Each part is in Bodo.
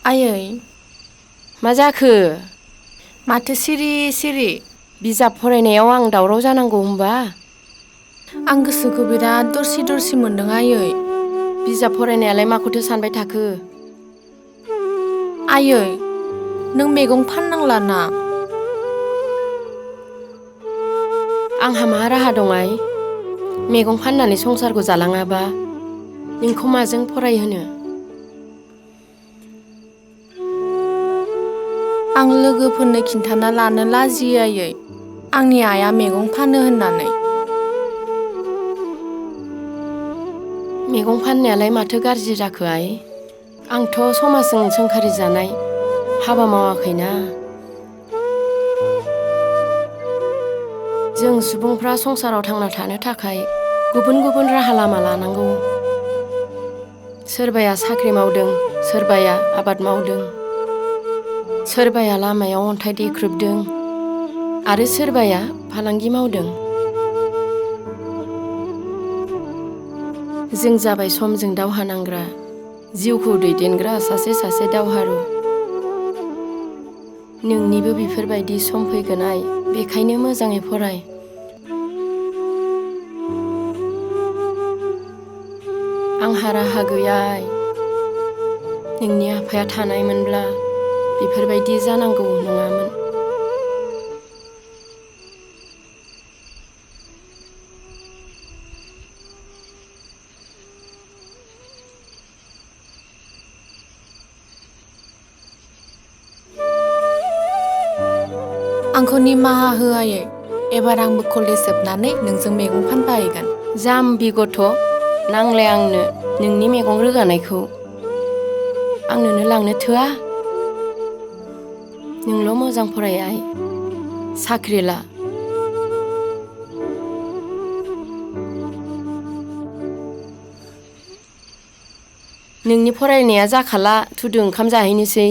आयै मा जाखो? माथो सिरि सिरि? बिजाब फरायनायाव आं दावराव जानांगौ होनबा? आं गोसोखौ बिराद दरसि दरसि मोनदों आयै। बिजाब फरायनायालाय माखौथो सानबाय थाखो? आयै नों मैगं फाननांला ना। आंहा मा राहा दं आइ? मैगं फाननानै संसारखौ जालाङाबा नोंखौ माजों फरायहोनो? आं लोगोफोरनो खिन्थाना लानो लाजियो आयै। आंनि आइया मैगं फानो होननानै। मैगं फाननायालाय माथो गाज्रि जाखो आइ? आंथ' समाजजों सोंखारि जानाय हाबा मावाखैना। जों सुबुंफ्रा संसाराव थांना थानो थाखाय गुबुन गुबुन राहा लामा लानांगौ। सोरबाया साख्रि मावदों, सोरबाया आबाद मावदों, सोरबाया लामायाव अन्थाइ देख्रुबदों आरो सोरबाया फालांगि मावदों। जों जाबाय समजों दावहा नांग्रा, जिउखौ दैदेनग्रा सासे सासे दावहारु। नोंनिबो बेफोरबायदि सम फैगोन आइ, बेखायनो मोजाङै फराय। आंहा राहा गैया आइ। नोंनि आफाया थानायमोनब्ला बेफोरबायदि जानांगौ नङामोन। आंखौ निमाहा हो आयै। एबार आंबो कलेज जोबनानै नोंजों मैगं फानफाहैगोन। जाम्बि गथ', नांलाया आंनो नोंनि मैगं रोगानायखौ। आंनोनो लांनो थोआ? नोंल' मोजां फराय आइ, साख्रि ला। नोंनि फरायनाया जाखाला, थुदो ओंखाम जाहैनोसै।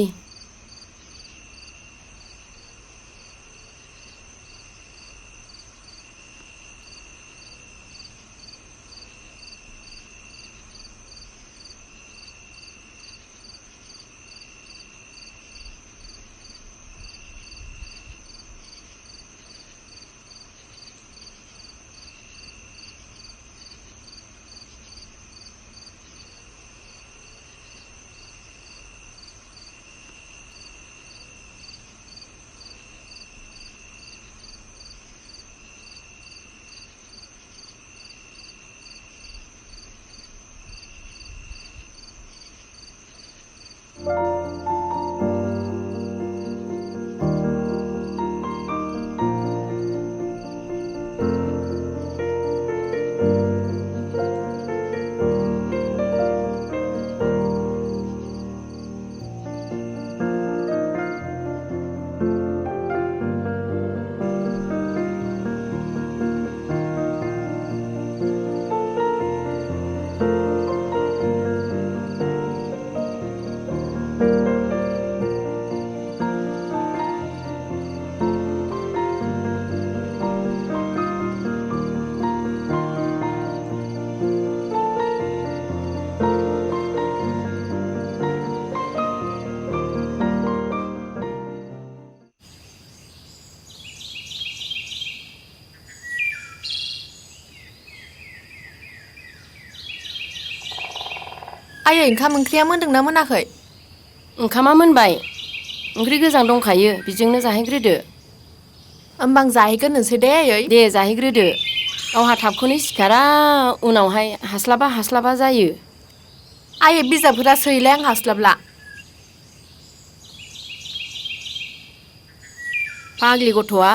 आयै ओंखाम ओंख्रिया मोनदोंना मोनाखै? ओंखामा मोनबाय। ओंख्रि गोजां दंखायो, बिजोंनो जाहैग्रोदो। होमबा आं जाहैग्रोनोसै दे आयै। दे जाहैग्रोदो। गावहा थाबखौनो सिखारा, उनावहाय हास्लाबा हास्लाबा जायो। आयै बिजाबफोरा सोयोलाय आं हास्लाबला। फाग्लि गथ'आ।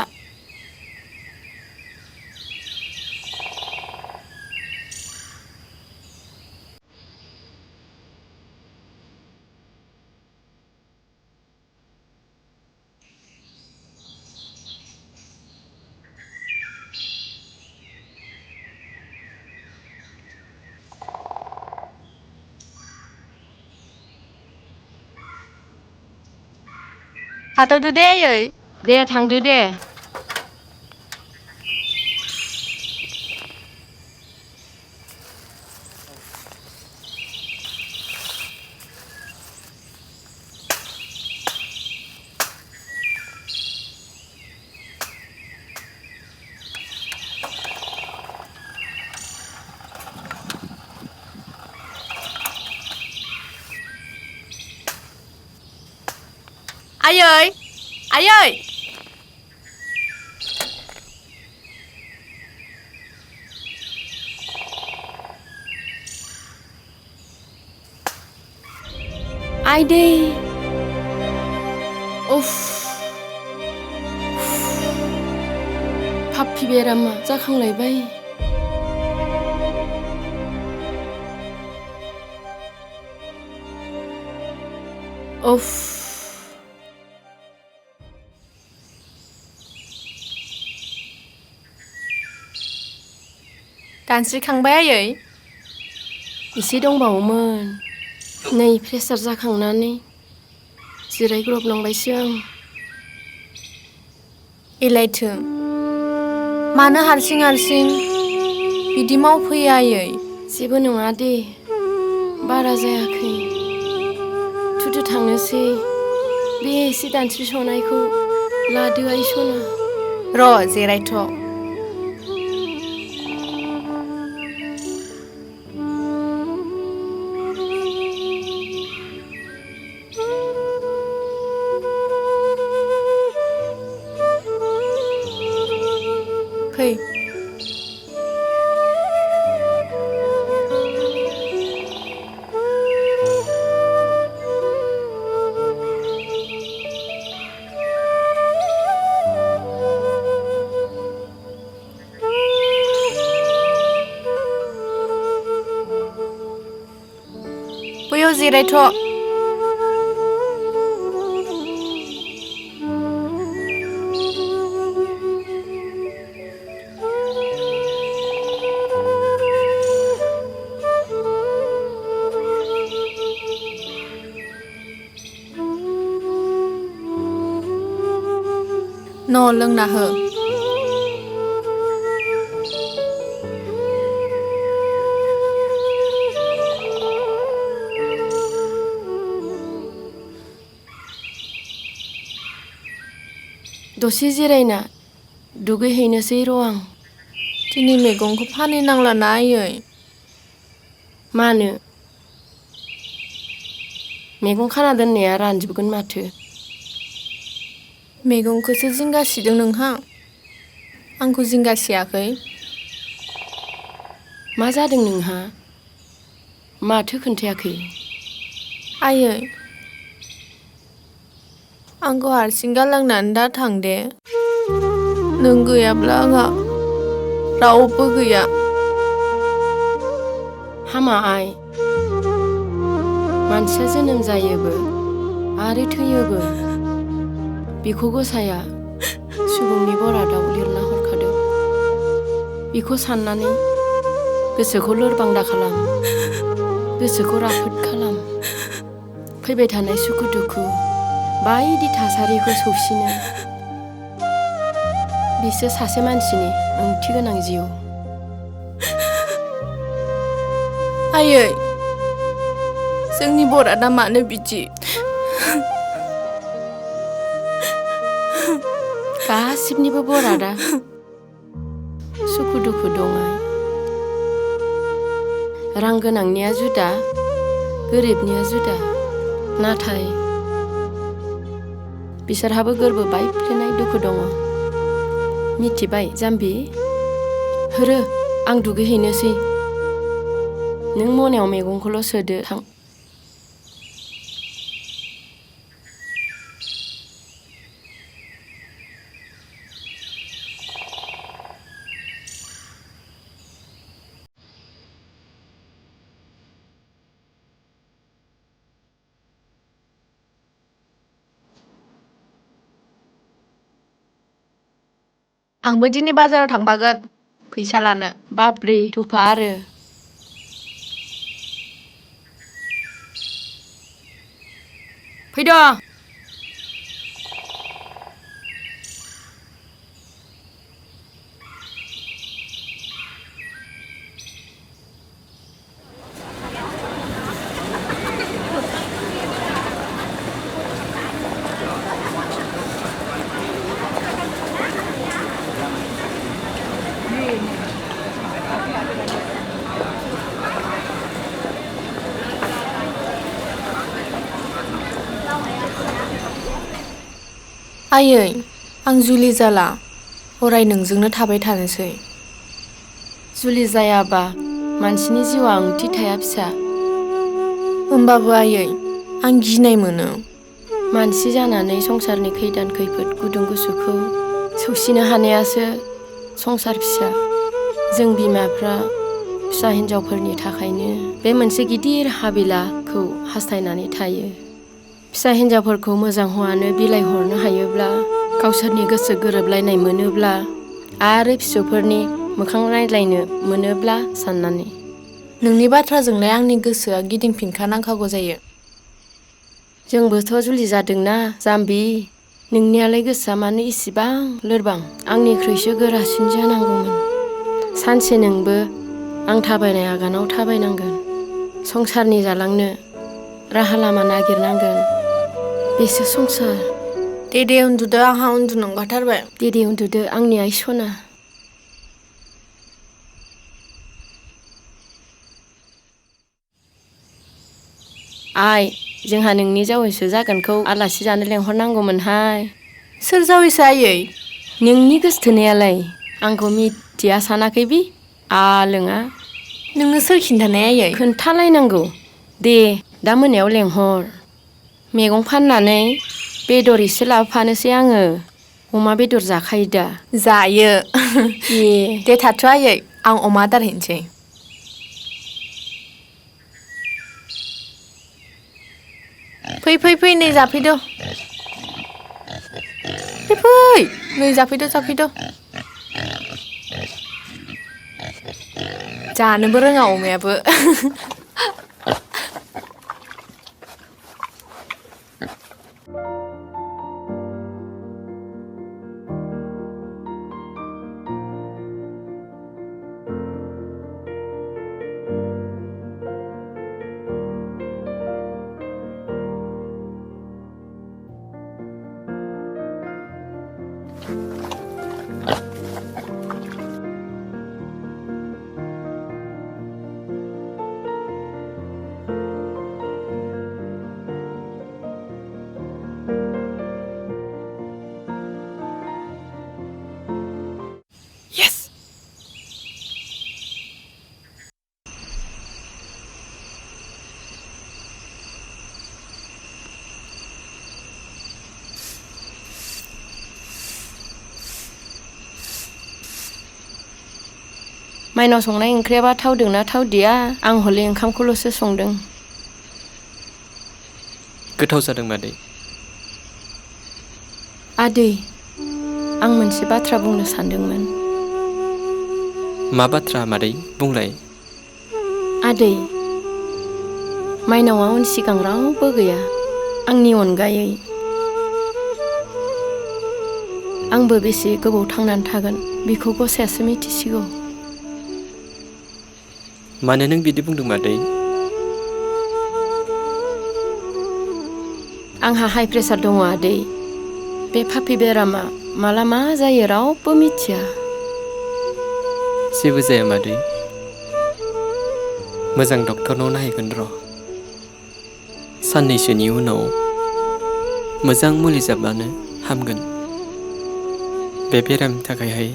थाथ'दो दे आयै। दे थांदो दे। आयै आयै आइदै उफ पाप्पि बेरामा जाखांलायबाय उफ दानस्रिखांबाय आयै एसे दंबावोमोन नै प्रेसार जाखांनानै जिरायग्रबनांबायसो आं एलायथो मानो हारसिं हारसिं बिदि मावफैयो आयै जेबो नङा दे बारा जायाखै थुदो थांनोसै बे एसे दानस्रि सनायखौ लादो आइ सना र' जिरायथ' फै बैयाव जिरायथ' न' लोंना हो दसे जिरायना दुगैहैनोसै र' आं दिनै मैगंखौ फानहैनांला ना आयै मानो मैगं खाना दोननाया रानजोबगोन माथो मैगंखौसो जिंगासिदों नोंहा आंखौ जिंगासियाखै मा जादों नोंहा माथो खोन्थायाखै आयै आंखौ हारसिं गालांनानै दा थां दे नों गैयाब्ला आंहा रावबो गैया हामा आइ मानसिया जोनोम जायोबो आरो थैयोबो बेखौ गसाया सुबुंनि बरादाव लिरना हरखादों बेखौ साननानै गोसोखौ लोरबां दाखालाम गोसोखौ राफोद खालाम फैबाय थानाय सुखु दुखु बायदि थासारिखौ सौसिनो बिसो सासे मानसिनि ओंथि गोनां जिउ आयै जोंनि बरादा मानो बिदि गासिबनिबो बरादा सुखु दुखु दं रां गोनांनिया जुदा गोरिबनिया जुदा नाथाय बिसोरहाबो गोरबो बायफ्लेनाय दुखु दङ मिथिबाय जाम्बि होरो आं दुगैहैनोसै नों मनायाव मैगंखौल' सोदो थां आंबो दिनै बाजाराव थांफागोन फैसा लानो बाब्रे थुफा आरो फैद' आयै आं जुलि जाला अराय नोंजोंनो थाबाय थानोसै। जुलि जायाबा मानसिनि जिउआ ओंथि थाया फिसा। होमबाबो आयै आं गिनाय मोनो। मानसि जानानै संसारनि खैदान खैफोद गुदुं गुसुखौ सौसिनो हानायासो संसार फिसा। जों बिमाफ्रा फिसा हिन्जावफोरनि थाखायनो बे मोनसे गिदिर हाबिलाखौ हास्थायनानै थायो। फिसा हिन्जावफोरखौ मोजां हौवानो बिलाइ हरनो हायोब्ला, गावसोरनि गोसो गोरोबलायनाय मोनोब्ला आरो फिसौफोरनि मोखां नायलायनो मोनोब्ला साननानै। नोंनि बाथ्राजोंलाय आंनि गोसोआ गिदिंफिनखानांखागौ जायो। जोंबोथ' जुलि जादोंना जाम्बि। नोंनियालाय गोसोआ मानो इसिबां लोरबां? आंनिख्रुइसो गोरासिन जानांगौमोन। सानसे नोंबो आं थाबायनाय आगानाव थाबायनांगोन। संसारनि जालांनो राहा लामा नागिरनांगोन। बेसो संसार। दे उन्दुदो, आंहा उन्दुनो ओंखारथारबाय। दे उन्दुदो आंनि आइ सना। आइ, जोंहा नोंनि जावैसो जागोनखौ आलासि जानो लेंहरनांगौमोनहाय। सोर जावैसो आयै? नोंनि गोसथोनायालाय? आंखौ मिथिया सानाखै बि आलोङा। नोंनो सोर खिन्थानाय आयै? खोन्थालायनांगौ। दे दा मोनायाव लेंहर। मैगं फाननानै बेदर एसे लाबोफानोसै आङो। अमा बेदर जाखायो दा? जायो। ए दे थाथ' आयै आं अमा आदार हैनोसै। फै नै जाफैदो। फै नै जाफैदो। जानोबो रोङा अमायाबो। माइनाव संनाय ओंख्रियाबा थावदोंना थावदिया? आं हले ओंखामखौल'सो संदों। गोथाव जादों मादै। आदै, आं मोनसे बाथ्रा बुंनो सानदोंमोन। मा बाथ्रा मादै बुंलाय? आदै, माइनावआ उन सिगां रावबो गैया आंनि अनगायै। आंबो बेसे गोबाव थांनानै थागोन बेखौ गसाइयासो मिथिसिगौ। मानो नों बिदि बुंदों मादै? आंहा हाइ प्रेसार दङ आदै। बे फाफि बेरामा माला मा जायो रावबो मिथिया। जेबो जाया मादै। मोजां डक्टरनाव नायहैगोन र'। साननैसोनि उनाव मोजां मुलि जाब्लानो हामगोन। बे बेरामनि थाखायहाय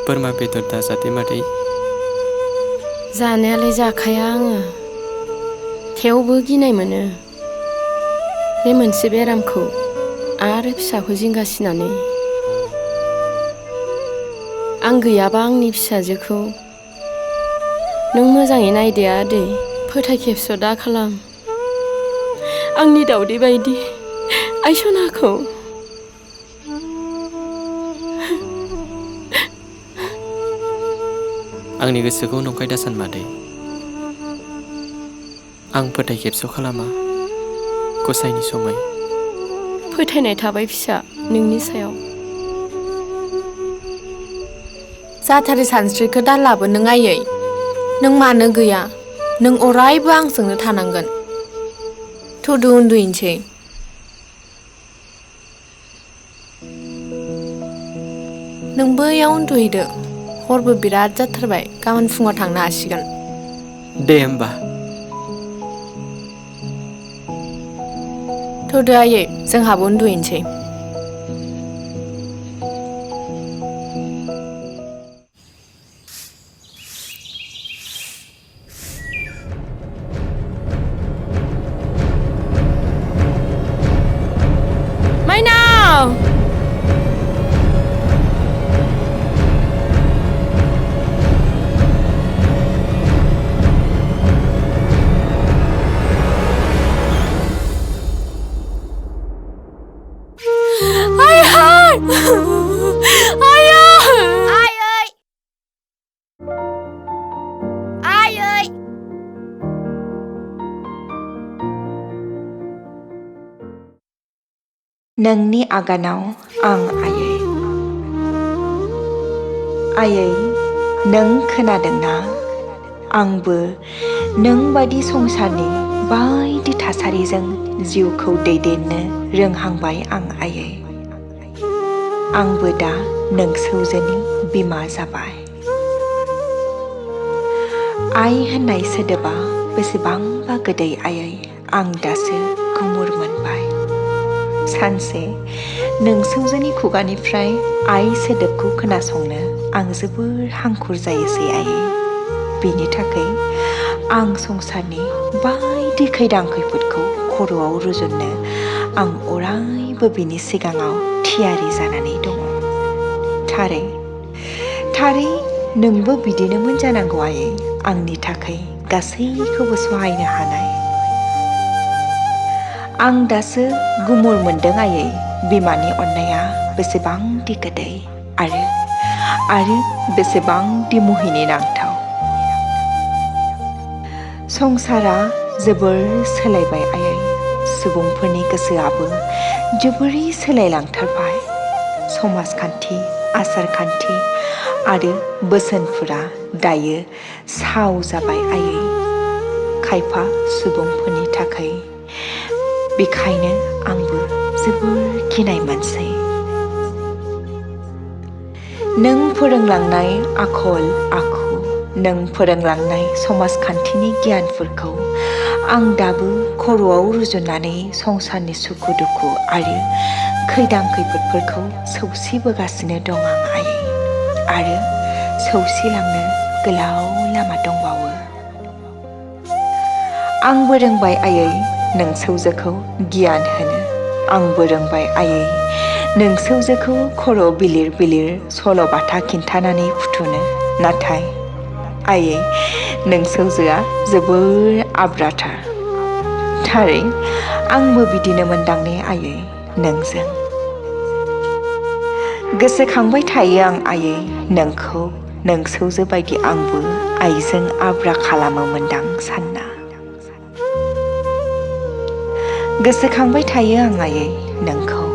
बोरमा बेदर दाजादे मादै। जानायालाय जाखाया आङो, थेवबो गिनाय मोनो। बे मोनसे बेरामखौ आरो फिसाखौ जिंगासिनानै। आं गैयाबा आंनि फिसाजोखौ नों मोजाङै नायदो आदै। फोथाय खेबस' दा खालाम आंनि दावदै बायदि आइ सनाखौ। आंनि गोसोखौ नंखाय दासान मादै। आं फोथाय खेबस' खालामा गसाइनि समाय। फोथायनाय थाबाय फिसा नोंनि सायाव। जाथारि सानस्रिखौ दा लाबो नों आयै। नों मानो गैया? नों अरायबो आंजोंनो थानांगोन। थुदो उन्दुहैनोसै। नों बैयाव उन्दुहैदो। हरबो बिराद जाथारबाय, गाबोन फुङाव थांनो हासिगोन। दे होमबा। थौदो आयै जोंहाबो उन्दुहैनोसै। नोंनि आगानाव आं आयै। आयै, नों खोनादोंना? आंबो नों बायदि संसारनि बायदि थासारिजों जिउखौ दैदेननो रोंहांबाय आं आयै। आंबो दा नोंसौजोनि बिमा जाबाय। आइ होननाय सोदोबा बेसेबांबा गोदै आयै, आं दासो गुमुर मोनबाय। सानसे नोंसौजोनि खुगानिफ्राय आइ सोदोबखौ खोनासंनो आं जोबोर हांखुर जायोसै आयै। बेनि थाखाय आं संसारनि बायदि खैदां खैफोदखौ खर'आव रुजुननो आं अरायबो बिनि सिगाङाव थियारि जानानै दङ। थारै नोंबो बिदिनोमोन जानांगौ आयै, आंनि थाखाय गासैखौबो सहायनो हानाय। आं दासो गुमुर मोनदों आयै, बिमानि अननाया बेसेबांदि गोदै आरो बेसेबांदि मुहिनि नांथाव। संसारा जोबोर सोलायबाय आयै, सुबुंफोरनि गोसोआबो जोबोरै सोलायलांथारबाय। समाजखान्थि, आसारखान्थि आरो बोसोनफोरा दायो साव जाबाय आयै, खायफा सुबुंफोरनि थाखाय। बेखायनो आंबो जोबोर गिनाय मोनसै। नों फोरोंलांनाय आखल आखु, नों फोरोंलांनाय समाजखान्थिनि गियानफोरखौ आं दाबो खर'आव रुजुननानै संसारनि सुखु दुखु आरो खैदां खैफोदफोरखौ सौसिबोगासिनो दं आं आयै, आरो सौसिलांनो गोलाव लामा दंबावो। आंबो रोंबाय आयै नोंसौजोखौ गियान होनो। आंबो रोंबाय आयै नोंसौजोखौ खर' बिलिर बिलिर सल'बाथा खिन्थानानै फुथुनो। नाथाय आयै, नोंसौजोआ जोबोर आब्राथार। थारै आंबो बिदिनो मोनदांने आयै नोंजों। गोसोखांबाय थायो आं आयै नोंखौ नोंसौजो बायदि आंबो आइजों आब्रा खालामोमोनदां सानना। गोसोखांबाय थायो आं आयै नोंखौ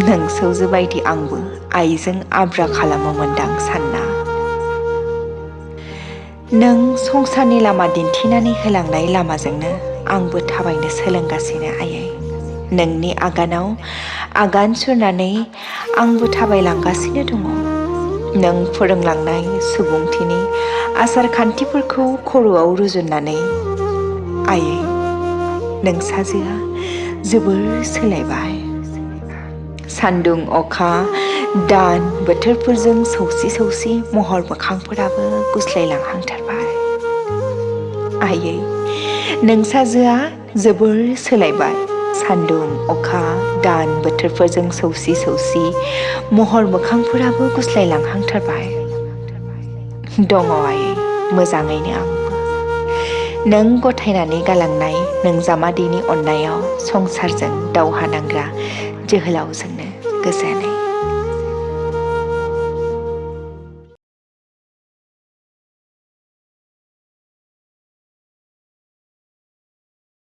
नोंसौजो बायदि आंबो आइजों आब्रा खालामोमोनदां सानना। नों संसारनि लामा दिन्थिनानै होलांनाय लामाजोंनो आंबो थाबायनो सोलोंगासिनो आयै। नोंनि आगानाव आगान सुरनानै आंबो थाबायलांगासिनो दङ। नों फोरोंलांनाय सुबुंथिनि आसार खान्थिफोरखौ खर'आव रुजुननानै आयै, नोंसाजोआ जोबोर सोलायबाय। सान्दुं अखा दान बोथोरफोरजों सौसि महर मोखांफोराबो गुस्लायलांहांथारबाय। आयै, नोंसाजोआ जोबोर सोलायबाय। सान्दुं अखा दान बोथोरफोरजों सौसि महर मोखांफोराबो गुस्लायलांहांथारबाय। दङ आयै मोजाङैनो आंबो। नों गथायनानै गालांनाय नोंजामादैनि अननायाव संसारजों दावहा नांग्रा जोहोलावजोंनो गोजोनै।